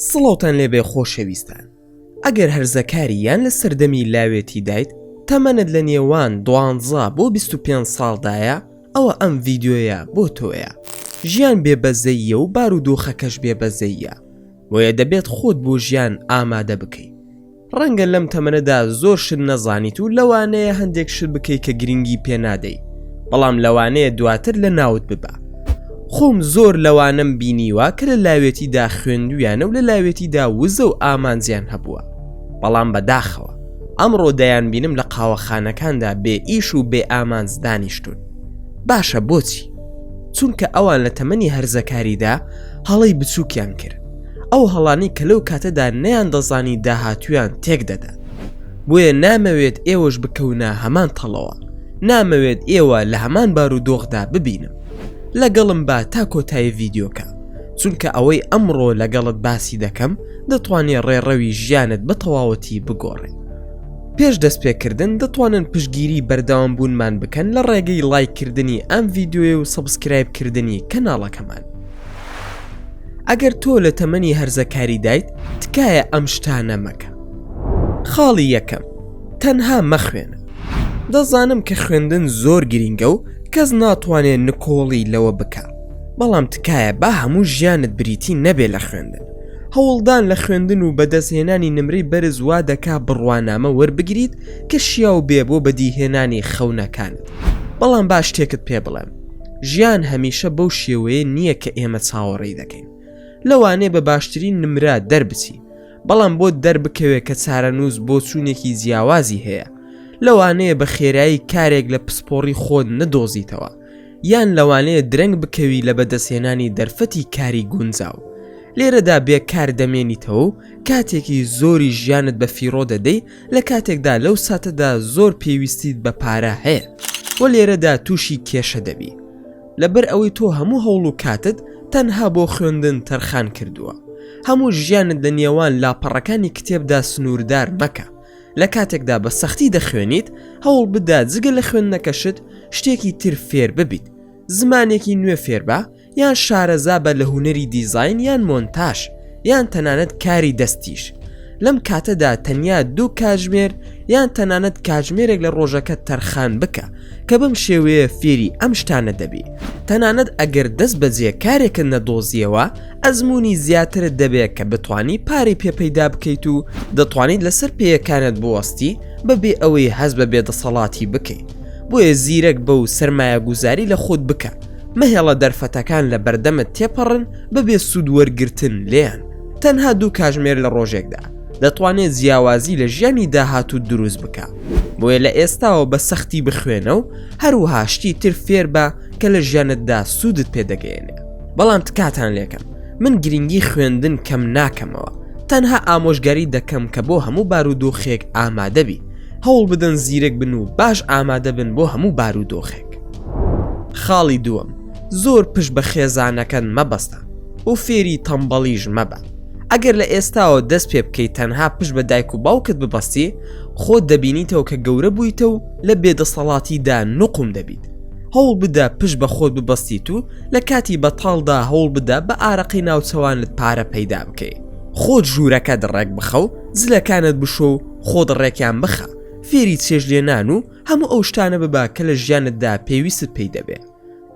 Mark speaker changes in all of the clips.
Speaker 1: سڵاوتان لێبێ خۆشەویستان ئەگەر هەرزەکاری یان لە سەردەمی لاوێتیدایت تەمەنت لە نێوان دوانزە بۆ 25 ساڵدایە ئەوە ئەم ڤیدیۆیە بۆ تۆیە ژیان بێ بەزەییە و بارودۆخەکەش بێ بەزەییە بۆیە دەبێت خۆت بۆ ژیان ئامادە بکەیت ڕەنگە لەم تەمەنەدا زۆر شت نەزانیت و لەوانەیە هەندێک شت بکەیت کە گرنگی پێ نادەی بەڵام لەوانەیە دواتر لە ناوت ببا خۆم زۆر لەوانەم بینیوە کە لە لاوێتیدا خوێندویانە و لە لاوێتیدا وزە و ئامانجیان هەبووە بەڵام بەداخەوە ئەمڕۆ دەیان بینم لە قاوەخانەکاندا بێ ئیش و بێ ئامانج دانیشتون باشە بۆچی چونکە ئەوان لە تەمەنی هەرزەکاریدا هەڵەی بچووکیان کرد ئەو هەڵانەی کە لەو کاتەدا نەیان دەزانی داهاتوویان تێک دەدات بۆیە نامەوێت ئێوەش بکەونە هەمان تەڵەوە نامەوێت ئێوە لە هەمان بارودۆخدا ببینم لەگەڵم با تا کۆتایی ڤیدیۆکە چونکە ئەوەی ئەمڕۆ لەگەڵت باسی دەکەم دەتوانێت ڕێڕەوی ژیانت بە تەواوەتی بگۆڕێ پێش دەستپێکردن دەتوانن پشتگیری بەردەوام بوونمان بکەن لە ڕێگەی ڵایککردنی ئەم ڤیدیۆیە و subscribe کردنی کەناڵەکەمان. ئەگەر تۆ لە تەمەنی هەرزەکاریدایت تکایە ئەم شتانە مەکە. خاڵی یەکەم، تەنها مەخوێنە. دەزانم کە خوێندن زۆر گرینگە و کەس ناتوانێ نکۆڵی لەوە بکا، بەڵام تکایە با هەموو ژیانت بریتی نەبێ لە خوێندن. هەوڵدان لە خوێندن و بەدەستهێنانی نمرەی بەرز وا دەکا بڕوانامە وەربگریت کە شیاو بێ بۆ بەدیهێنانی خەونەکانت. بەڵام با شتێکت پێ بڵێم، ژیان هەمیشە بەو شێوەیە نییە کە ئێمە چاوەڕێی دەکەین. لەوانەیە بە باشترین نمرە دەربچی، بەڵام بۆت دەربکەوێ کە چارەنووس بۆچوونێکی جیاوازی هەیە. لەوانەیە بە خێرایی کارێک لە پسپۆڕی خۆت نەدۆزیتەوە. یان لەوانەیە درەنگ بکەوی لە بەدەستهێنانی دەرفەتی کاری گونجاو. لێرەدا بێکار دەمێنیتەوە و کاتێکی زۆری ژیانت بە فیڕۆ دەدەی لە کاتێکدا لەو ساتەدا زۆر پێویستیت بە پارە هەیە و لێرەدا تووشی کێشە دەبی. لەبەر ئەوەی تۆ هەموو هەوڵ و کاتت تەنها بۆ خوێندن تەرخان کردووە. هەموو ژیانت لە نێوان لاپەڕەکانی کتێبدا سنووردار مەکە. لە کاتێکدا بە سەختی دەخوێنیت، هەوڵ بدە جگە لە خوێندنەکەشت شتێکی تر فێر ببیت، زمانێکی نوێ فێربە یان شارەزا بە لە هونەری دیزاین یان مۆنتاژ یان تەنانەت کاری دەستیش. لەم کاتەدا تەنیا دوو کاتژمێر یان تەنانەت کاتژمێرێک لە ڕۆژەکەت تەرخان بکە کە بەم شێوەیە فێری ئەم شتانە دەبی. تەنانەت ئەگەر دەست بەجێ کارێکت نەدۆزیەوە ئەزموونی زیاترت دەبێت کە بتوانی پارەی پێ پەیدا بکەیت و دەتوانیت لەسەر پێیەکانت بوەستی بەبێ ئەوەی هەست بە بێدەسەڵاتی بکەیت بۆیە زیرەک بە و سەرمایەگوزاری لە خۆت بکە مەهێڵە دەرفەتەکان لە بەردەمت تێپەڕن بەبێ سوود وەرگرتن لێیان تەنها دوو کاژمێر لە ڕۆژێکدا دەتوانێت جیاوازی لە ژیانی داهاتوو دروست بکە بۆیە لە ئێستاوە بە سەختی بخوێنە و هەروەها شتی تر فێربە کە لە ژیانتدا سوودت پێ دەگەیەنێ بەڵام تکاتان لێکەم من گرنگی خوێندن کەم ناکەمەوە تەنها ئامۆژگاری دەکەم کە بۆ هەموو بارودۆخێک ئامادەبی هەوڵ بدەن زیرەک بن و باش ئامادە بن بۆ هەموو بارودۆخێک خاڵی دووەم زۆر پشت بە خێزانەکەت مەبەستە و فێری تەمبەڵیش مەبە ئەگەر لە ئێستاوە دەست پێ بکەیت تەنها پشت بە دایک و باوکت ببەستی خۆت دەبینیتەوە کە گەورە بوویتە و لە بێدەسەڵاتیدا نوقم دەبیت هەوڵ بدە پشت بە خۆت ببەستیت و لە کاتی بەتاڵدا هەوڵ بدە بە ئارەقەی ناوچەوانت پارە پەیدا بکەی. خۆت ژوورەکەت ڕێک بخە و جلەکانت بشۆ و خۆت ڕێکیان بخە، فێری چێژلێنان و هەموو ئەو شتانە ببە کە لە ژیانتدا پێویستت پێی دەبێ.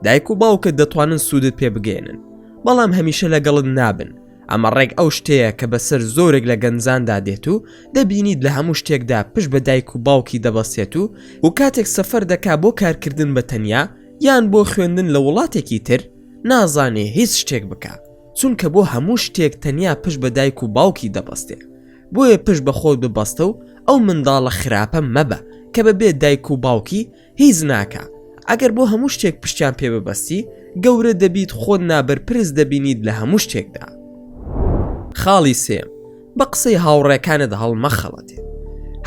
Speaker 1: دایک و باوکت دەتوانن سوودت پێ بگەیەنن، بەڵام هەمیشە لەگەڵت نابن، ئەمە ڕێک ئەو شتەیە کە بەسەر زۆرێک لە گەنجاندا دێت و دەبینیت لە هەموو شتێکدا پشت بە دایک و باوکی دەبەستێت و و کاتێک سەفەر دەکا بۆ کارکردن بە تەنیا یان بۆ خوێندن لە وڵاتێکی تر نازانێ هیچ شتێک بکا چونکە بۆ هەموو شتێک تەنیا پشت بە دایک و باوکی دەبەستێ بۆیە پشت بە خۆت ببەستە و ئەو منداڵە خراپە مەبە کە بەبێ دایک و باوکی هیچ ناکا ئەگەر بۆ هەموو شتێک پشتیان پێ ببەستی گەورە دەبیت خۆت نابەرپرس دەبینیت لە هەموو شتێکدا. خاڵی سێیەم، بە قسەی هاوڕێکانت هەڵمەخەڵەتێ.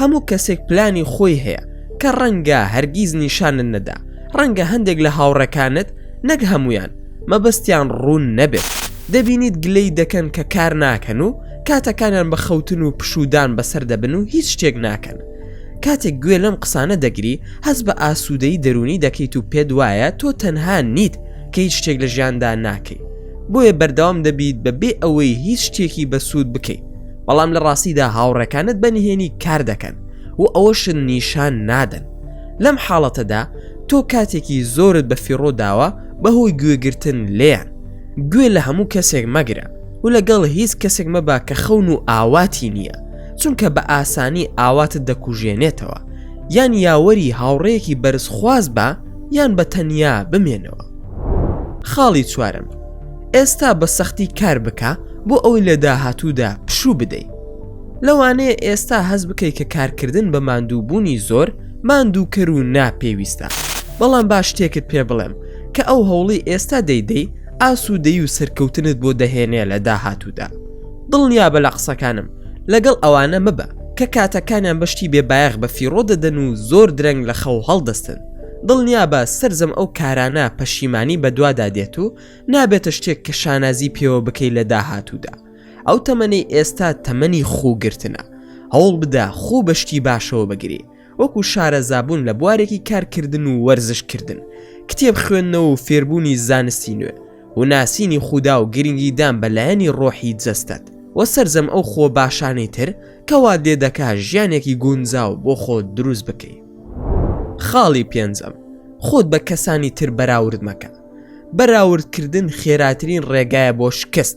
Speaker 1: هەموو کەسێک پلانی خۆی هەیە کە ڕەنگە هەرگیز نیشانت نەدا، ڕەنگە هەندێک لە هاوڕێکانت نەک هەموویان مەبەستیان ڕوون نەبێت، دەبینیت گلەی دەکەن کە کار ناکەن و کاتەکانیان بە خەوتن و پشوودان بەسەر دەبن و هیچ شتێک ناکەن. کاتێک گوێ لەم قسانە دەگری هەست بە ئاسوودەیی دەروونی دەکەیت و پێت وایە تۆ تەنها نیت کە هیچ شتێک لە ژیاندا ناکەی. بۆیە بەردەوام دەبیت بە بێ ئەوەی هیچ شتێکی بەسوود بکەیت بەڵام لە ڕاستیدا هاوڕێکانت بە نهێنی کار دەکەن و ئەوەشت نیشان نادەن لەم حاڵەتەدا تۆ کاتێکی زۆرت بە فیڕۆ داوە بەهۆی گوێگرتن لێیان گوێ لە هەموو کەسێک مەگرە و لەگەڵ هیچ کەسێک مەبە کە خەون و ئاواتی نییە چونکە بە ئاسانی ئاواتت دەکوژێنێتەوە یان یاوەری هاوڕێیەکی بەرزخواز بە یان بە تەنیا بمێنەوە. خاڵی چوارەم، ئێستا بە سەختی کار بکە بۆ ئەوەی لە داهاتوودا پشوو بدەیت. لەوانەیە ئێستا هەست بکەیت کە کارکردن بە ماندووبوونی زۆر ماندووکەر و ناپێویستە، بەڵام با شتێکت پێ بڵێم کە ئەو هەوڵەی ئێستا دەیدەی ئاسوودەیی و سەرکەوتنت بۆ دەهێنێ لە داهاتوودا. دڵنیابە لە قسەکانم، لەگەڵ ئەوانە مەبە کە کاتەکانیان بە شتی بێ بایەخ بە فیڕۆ دەدەن و زۆر درەنگ لە خەو هەڵدەستن. دڵنیابە سەرجەم ئەو کارانە پەشیمانی بەدوادا دێت و نابێتە شتێک کە شانازی پێوە بکەی لە داهاتوودا. ئەو تەمەنەی ئێستا تەمەنی خووگرتنە. هەوڵبدە خوو بە شتی باشەوە بگری. وەکو شارەزابوون لە بوارێکی کارکردن و وەرزشکردن، کتێب خوێندنەوە و فێربوونی زانستی نوێ، و ناسینی خودا و گرنگیدان بە لایەنی ڕۆحی جەستەت، و سەرجەم ئەو خووە باشانەی تر کە وات لێ دەکا ژیانێکی گونجاو بۆ خۆت دروست بکەی. خاڵی پێنجەم، خۆت بە کەسانی تر بەراورد مەکە. بەراوردکردن خێراترین ڕێگایە بۆ شکست،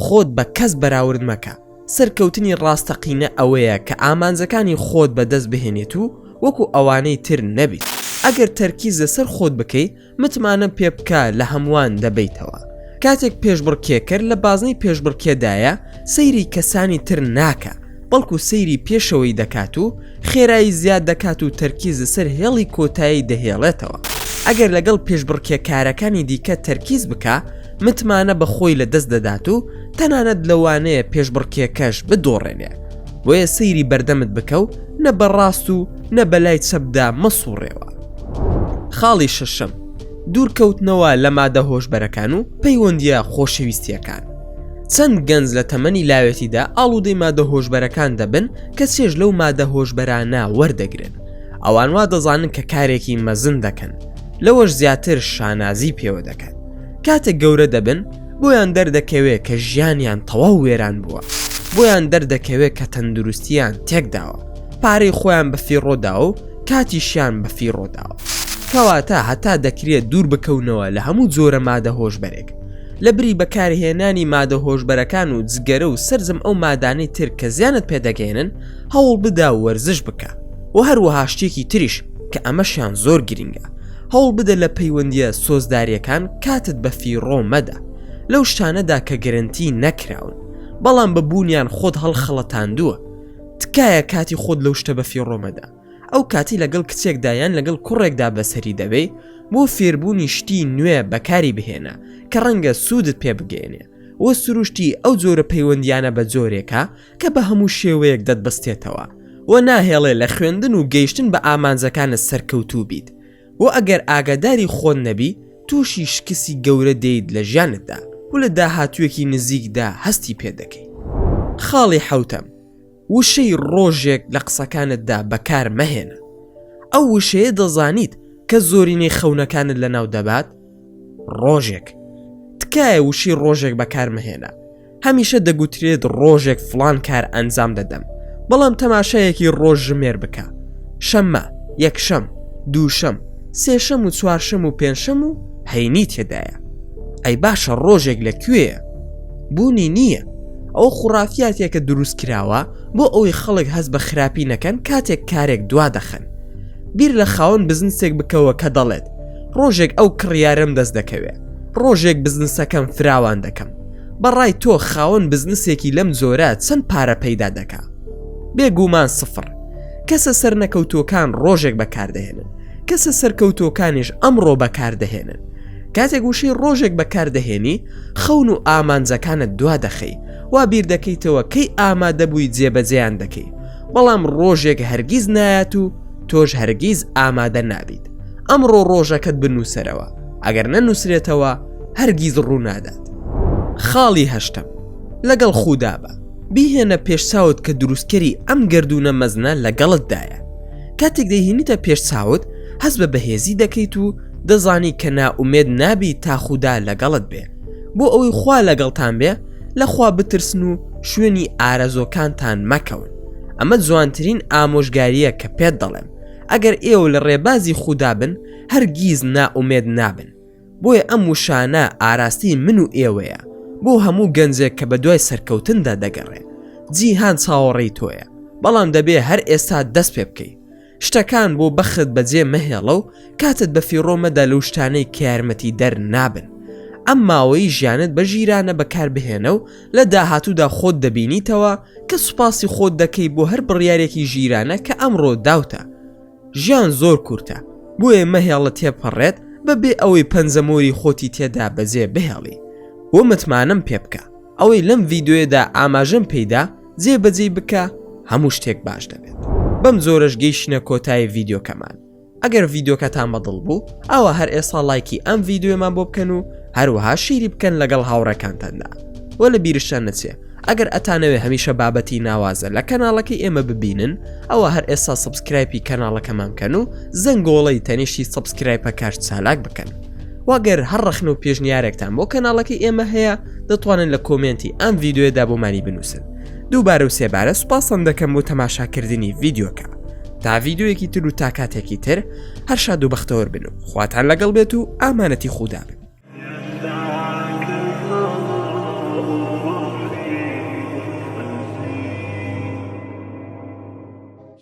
Speaker 1: خۆت بە کەس بەراورد مەکە، سەرکەوتنی ڕاستەقینە ئەوەیە کە ئامانجەکانی خۆت بەدەست بهێنیت و وەکو ئەوانەی تر نەبیت، ئەگەر تەرکیز لەسەر خۆت بکەی متمانە پێ بکە لە هەمووان دەبەیتەوە. کاتێک پێشبڕکێکەر لە بازنەی پێشبڕکێدایە سەیری کەسانی تر ناکا بەڵکو سەیری پێشەوەی دەکات و خێرایی زیاد دەکات و تەرکیز لەسەر هێڵی کۆتایی دەهێڵێتەوە. ئەگەر لەگەڵ پێشبڕکێکارەکانی دیکە تەرکیز بکا، متمانە بە خۆی لەدەست دەدات و تەنانەت لەوانەیە پێشبڕکێکەش بدۆڕێنێ. بۆیە سەیری بەردەمت بکە و نە بە ڕاست و نە بە لای چەپدا مەسوڕێوە. خاڵی شەشەم، دوورکەوتنەوە لە مادە هۆشبەرەکان و پەیوەندییە خۆشەویستییەکان. چەند گەنج لە تەمەنی لاوێتیدا ئاڵوودەی مادە هۆشبەرەکان دەبن کە چێژ لەو مادە هۆشبەرانە وەردەگرن. ئەوان وا دەزانن کە کارێکی مەزن دەکەن، لەوەش زیاتر شانازی پێوە دەکەن. کاتێک گەورە دەبن، بۆیان دەردەکەوێ کە ژیانیان تەواو وێران بووە. بۆیان دەردەکەوێ کە تەندروستییان تێکداوە، پارەی خۆیان بە فیڕۆ داوە و کاتیشیان بە فیڕۆ داوە. کەواتە هەتا دەکرێت دوور بکەونەوە لە هەموو جۆرە مادە هۆشبەرێک. لەبری بەکارهێنانی مادە هۆشبەرەکان و جگەرە و سەرجەم ئەو مادانەی تر کە زیانت پێدەگەیەنن هەوڵبدە وەرزش بکە و هەروەها شتێکی تریش کە ئەمەشیان زۆر گرینگە هەوڵبدە لە پەیوەندیە سۆزداریەکان کاتت بە فیڕۆ مەدە لەو شتانەدا کە گرنتی نەکراون بەڵام بە بوونیان خۆت هەڵخەڵەتاندووە تکایە کاتی خۆت لەو شتە بە فیڕۆ مەدە ئەو کاتی لەگەڵ کچێکدا یان لەگەڵ کوڕێکدا بەسەری دەبەی بۆ فێربوونی شتی نوێ بەکاری بهێنە کە ڕەنگە سوودت پێ بگەیەنێ و سروشتی ئەو جۆرە پەیوەندیانە بە جۆرێکە کە بە هەموو شێوەیەک دەتبەستێتەوە و ناهێڵێ لە خوێندن و گەیشتن بە ئامانجەکانت سەرکەوتوو بیت و ئەگەر ئاگاداری خۆت نەبی تووشی شکستی گەورە دێیت لە ژیانتدا و لە داهاتوویەکی نزیکدا هەستی پێ دەکەی. خاڵی حەوتەم، وشەی ڕۆژێک لە قسەکانتدا بەکار مەهێنە. ئەو وشەیە دەزانیت کە زۆرینەی خەونەکانت لەناو دەبات؟ ڕۆژێک. تکایە وشەی ڕۆژێک بەکار مەهێنە. هەمیشە دەگوترێت ڕۆژێک فڵان کار ئەنجام دەدەم، بەڵام تەماشایەکی ڕۆژ ژمێر بکە. شەممە، یەکشەم، دووشەم، سێشەم و چوارشەم و پێنجشەم و هەینی تێدایە. ئەی باشە ڕۆژێک لە کوێیە؟ بوونی نییە. ئەوە خوڕافیاتێکە دروست کراوە بۆ ئەوەی خەڵک هەست بە خراپی نەکەن کاتێک کارێک دوا دەخەن. بیر لە خاوەن بزنسێک بکەوە کە دەڵێت ڕۆژێک ئەو کڕیارەم دەست دەکەوێ، ڕۆژێک بزنسەکەم فراوان دەکەم. بە ڕای تۆ خاوەن بزنسێکی لەم جۆرە چەند پارە پەیدا دەکا؟ بێگومان سفڕ. کەسە سەرنەکەوتووەکان ڕۆژێک بەکاردەهێنن. کەسە سەرکەوتووەکانیش ئەمڕۆ بەکاردەهێنن. کاتێک وشەی ڕۆژێک بەکاردەهێنی، خەون و ئامانجەکانت دوا دەخەی، وا بیر دەکەیتەوە کەی ئامادەبووی جێبەجێیان دەکەی، بەڵام ڕۆژێک هەرگیز نایەت و تۆش هەرگیز ئامادە نابیت. ئەمڕۆ ڕۆژەکەت بنووسەرەوە، ئەگەر نەنووسرێتەوە هەرگیز ڕوونادات. خاڵی هەشتەم، لەگەڵ خودا بە، بیهێنە پێشچاوت کە دروستکەری ئەم گەردوونە مەزنە لەگەڵتدایە. کاتێک دەیهێنیتە پێش چاوت هەست بە بەهێزی دەکەیت و دەزانی کە نائومێد نابی تا خودا لەگەڵت بێ. بۆ ئەوەی خوا لەگەڵتان بێ لە خوا بترسن و شوێنی ئارەزۆکانتان مەکەون ئەمە جوانترین ئامۆژگارییە کە پێت دەڵێم ئەگەر ئێوە لە ڕێبازی خودا بن هەرگیز نائومێد نابن بۆیە ئەم وشانە ئاراستەی من و ئێوەیە بۆ هەموو گەنجێک کە بە دوای سەرکەوتندا دەگەڕێ جیهان چاوەڕێی تۆیە بەڵام دەبێ هەر ئێستا دەست پێ بکەی شتەکان بۆ بەخت بەجێ مەهێڵە و کاتت بە فیڕۆ مەدە لەو شتانەی کە یارمەتی دەر نابن ئەم ماوەی ژیانت بە ژیرانە بەکار بهێنە و لە داهاتوودا خۆت دەبینیتەوە کە سوپاسی خۆت دەکەی بۆ هەر بڕیارێکی ژیرانە کە ئەمڕۆ داوتە ژیان زۆر کورتە بۆیە مەهێڵە تێپەڕێت بەبێ ئەوەی پەنجەمۆری خۆتی تێدا بەجێ بهێڵی و متمانەم پێ بکە ئەوەی لەم ڤیدیۆیەدا ئاماژەم پێیدا جێبەجێی بکە هەموو شتێک باش دەبێت بەم جۆرەش گەیشتینە کۆتایی ڤیدیۆکەمان ئەگەر ڤیدیۆکەتان بەدڵ بوو ئەوە هەر ئێستا ڵایکی ئەم ڤیدیۆمان بۆ بکەن و هەروەها share ی بکەن لەگەڵ هاوڕێکانتاندا وە لە بیرشتان نەچێ ئەگەر ئەتانەوێ هەمیشە بابەتی ناوازە لە کەناڵەکەی ئێمە ببینن ئەوە هەر ئێستا subscribe ی کەناڵەکەمان بکەن و زەنگۆڵەی تەنیشتی subscribe ەکەش چالاک بکەن وەگەر هەر ڕەخنە و پێشنیارێکتان بۆ کەناڵەکەی ئێمە هەیە دەتوانن لە comment ی ئەم ڤیدیۆیەدا بۆمانی بنووسن دووبارە و سێبارە سوپاستان دەکەم بۆ تەماشاکردنی ڤیدیۆکە تا ڤیدیۆیەکی تر و تا کاتێکی تر هەر شاد و بەختەوەر بن و خواتان لەگەڵ بێت و ئامانەتی خودا بن.